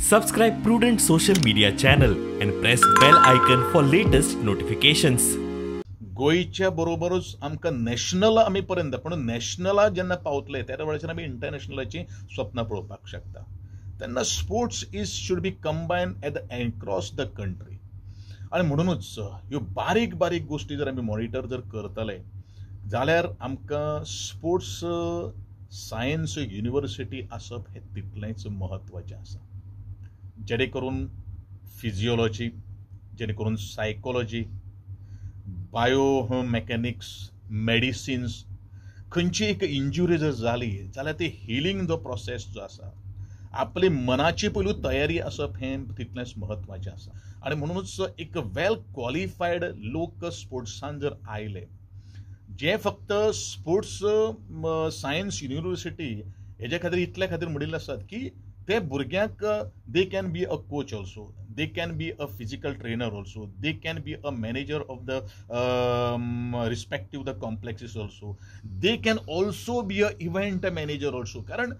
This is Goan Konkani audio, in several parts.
Subscribe Prudent social media channel and press bell icon for latest notifications. गोंयच्या बरोबरूच आमकां नॅशनल आमी पर्यंत, पूण नॅशनला जेन्ना पावतले त्या वेळाचेर आमी इंटरनॅशनलाची स्वप्नां पळोवपाक शकता. तेन्ना sports is should be combine at the across the country. आनी म्हणुनूच ह्यो बारीक बारीक गोश्टी जर आमी मॉनिटर जर करतले जाल्यार आमकां स्पोर्ट्स सायन्स युनिवर्सिटी आसप हें तितलेंच म्हत्वाचें आसा, जेणे करून फिजियोलॉजी, जेणे करून सायकोलॉजी, बायोमॅकॅनिक्स, मेडिसिन्स, खंयची एक इंजुरी जर जाली जाल्यार ती हिलींग जो प्रोसेस जो आसा, आपली मनाची पयलू तयारी आसप हें तितलेंच म्हत्वाचें आसा. आनी म्हणुनूच एक वेल क्वॉलिफायड लोक स्पोर्ट्सान जर आयले, जे फक्त स्पोर्ट्स सायन्स युनिवर्सिटी हेजे खातीर इतले खातीर म्हणिल्ले आसात की ते भुरग्यांक they can be a coach also, they can be a physical trainer also, they can be a manager of the respective the complexes also, they can also be a event manager also. कारण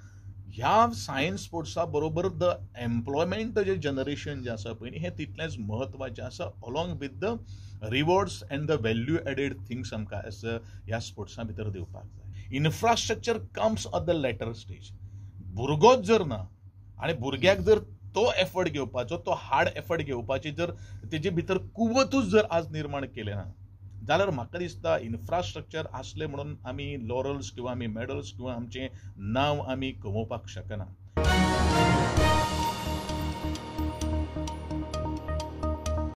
ह्या सायन्स स्पोर्ट्सा बरोबर the employment J generation जें आसा पळय हें तितलेंच म्हत्वाचें आसा, along with the rewards and the value added things आमकां एज ह्या स्पोर्ट्सां भितर दिवपाक जाय. Infrastructure comes at the later stage. भुरगोच जर ना आनी भुरग्याक जर तो एफर्ट घेवपाचो, तो हार्ड एफर्ट घेवपाची जर तेजे भितर कुवतूच जर आज निर्माण केलें ना जाल्यार म्हाका दिसता इन्फ्रास्ट्रक्चर आसलें म्हणून आमी लॉरल्स किंवा आमी मेडल्स किंवा आमचें नांव आमी कमोवपाक शकना.